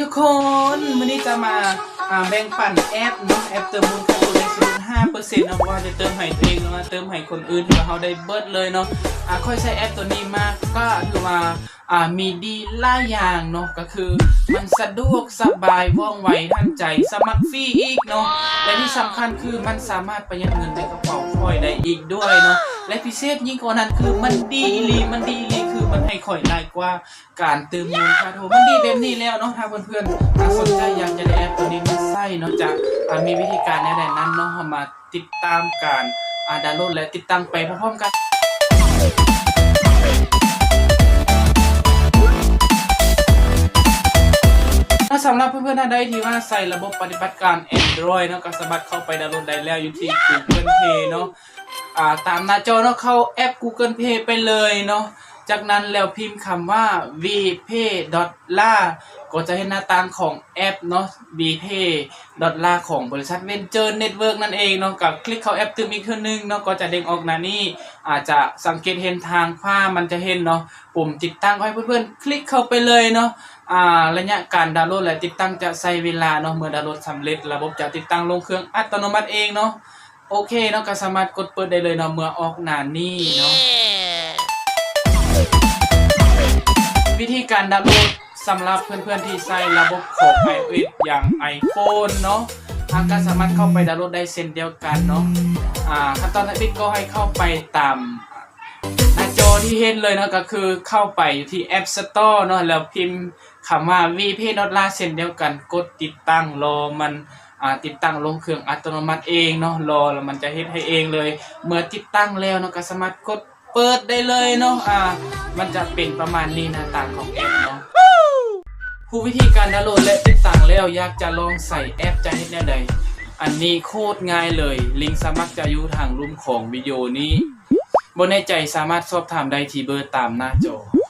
ທຸກຄົນ ມື້ນີ້ຈະມາ ອ່າ ແບ່ງປັນແອັບເນາະ ແອັບເຕີມມູນຄ່າໂທໄດ້ສູງສຸດຫ້າເປີເຊັນເນາະ ບໍ່ວ່າຈະເຕີມໃຫ້ຕົວເອງ ຫຼືວ່າເຕີມໃຫ້ຄົນອື່ນ ຖືວ່າເຮົາໄດ້ເບິດເລີຍເນາະ. ອ່າ ຂ້ອຍໃຊ້ແອັບຕົວນີ້ມາ ກໍຖືວ່າ ອ່າ ມີດີຫຼາຍຢ່າງເນາະ ກໍຄືມັນສະດວກສະບາຍ ວ່ອງໄວທັນໃຈ ສະໝັກຟຣີອີກເນາະ ແລະທີ່ສຳຄັນຄືມັນສາມາດປະຢັດເງິນໃນກະເປົາຂ້ອຍໄດ້ອີກດ້ວຍເນາະ ແລະພິເສດຍິ່ງກວ່ານັ້ນຄືມັນດີອີ່ຫຼີ ມັນດີອີ່ຫຼີ ຄືມັນໃຫ້ຂ້ອຍຫຼາຍກວ່າ ການຕື່ມມູນຄ່າໂທ ມັນດີແບບນີ້ແລ້ວເນາະ. ຖ້າເພື່ອນໆ ອ່າ ສົນໃຈຢາກຈະໄດ້ແອັບໂຕນີ້ມາໃຊ້ເນາະ ຈະ ອ່າ ມີວິທີການແນວໃດນັ້ນເນາະ ເຮົາມາຕິດຕາມການ ອ່າ ດາວໂຫຼດ ແລະ ຕິດຕັ້ງໄປພ້ອມໆກັນ. ສຳລັບເພື່ອນໆ ທ່ານໃດທີ່ວ່າໃຊ້ລະບົບປະຕິບັດການ Android ເນາະ ກໍສາມາດເຂົ້າໄປດາວໂຫຼດໄດ້ແລ້ວ ຢູ່ທີ່ Google Play ເນາະ. ອ່າ ຕາມໜ້າຈໍເນາະ ເຂົ້າແອັບ Google Play ໄປເລີຍເນາະ. ຈາກນັ້ນແລ້ວພິມຄຳວ່າ VPay Dollar ກໍຈະເຫັນໜ້າຕ່າງຂອງແອັບເນາະ VPay Dollar ຂອງບໍລິສັດ Venture Network ນັ້ນເອງເນາະ. ກໍຄລິກເຂົ້າແອັບຕື່ມອີກເທື່ອໜຶ່ງເນາະ ກໍຈະເດ້ງອອກໜ້ານີ້. ອາດຈະສັງເກດເຫັນທາງຂວາ ມັນຈະເຫັນເນາະ ປຸ່ມຕິດຕັ້ງ ໃຫ້ເພື່ອນໆ ຄລິກເຂົ້າໄປເລີຍເນາະ. ອ່າ ໄລຍະການດາວໂຫຼດ ແລະ ຕິດຕັ້ງຈະໃຊ້ເວລາເນາະ. ເມື່ອດາວໂຫຼດສຳເລັດ ລະບົບຈະຕິດຕັ້ງລົງເຄື່ອງອັດຕະໂນມັດເອງເນາະ. ໂອເຄເນາະ ກໍສາມາດກົດເປີດໄດ້ເລີຍເນາະ ເມື່ອອອກໜ້ານີ້ເນາະ. ວິທີການດາວໂຫຼດ ສຳລັບເພື່ອນໆທີ່ໃຊ້ລະບົບຂອງ iOS ຢ່າງ iPhone ເນາະ ເຮົາກໍສາມາດເຂົ້າໄປດາວໂຫຼດໄດ້ເຊັ່ນດຽວກັນເນາະ. ອ່າ ຂັ້ນຕອນທຳອິດກໍໃຫ້ເຂົ້າໄປຕາມໜ້າຈໍທີ່ເຫັນເລີຍເນາະ ກໍຄືເຂົ້າໄປຢູ່ທີ່ App Store ເນາະ ແລ້ວພິມ ຄຳວ່າ VPay Dollar ເຊັ່ນດຽວກັນ ກົດຕິດຕັ້ງ ລໍມັນ ອ່າ ຕິດຕັ້ງລົງເຄື່ອງອັດຕະໂນມັດເອງເນາະ ລໍແລ້ວມັນຈະເຮັດໃຫ້ເອງເລີຍ. ເມື່ອຕິດຕັ້ງແລ້ວເນາະ ກໍສາມາດກົດເປີດໄດ້ເລີຍເນາະ. ອ່າ ມັນຈະເປັນປະມານນີ້ ໜ້າຕ່າງຂອງແອັບເນາະ. ຮູ້ວິທີການດາວໂຫຼດ ແລະ ຕິດຕັ້ງແລ້ວ ຢາກຈະລອງໃຊ້ແອັບ ຈະເຮັດແນວໃດ? ອັນນີ້ໂຄດງ່າຍເລີຍ ລິງສະໝັກຈະຢູ່ທາງລຸ່ມຂອງວິດີໂອນີ້. ບໍ່ແນ່ໃຈສາມາດສອບຖາມໄດ້ທີ່ເບີຕາມໜ້າຈໍ.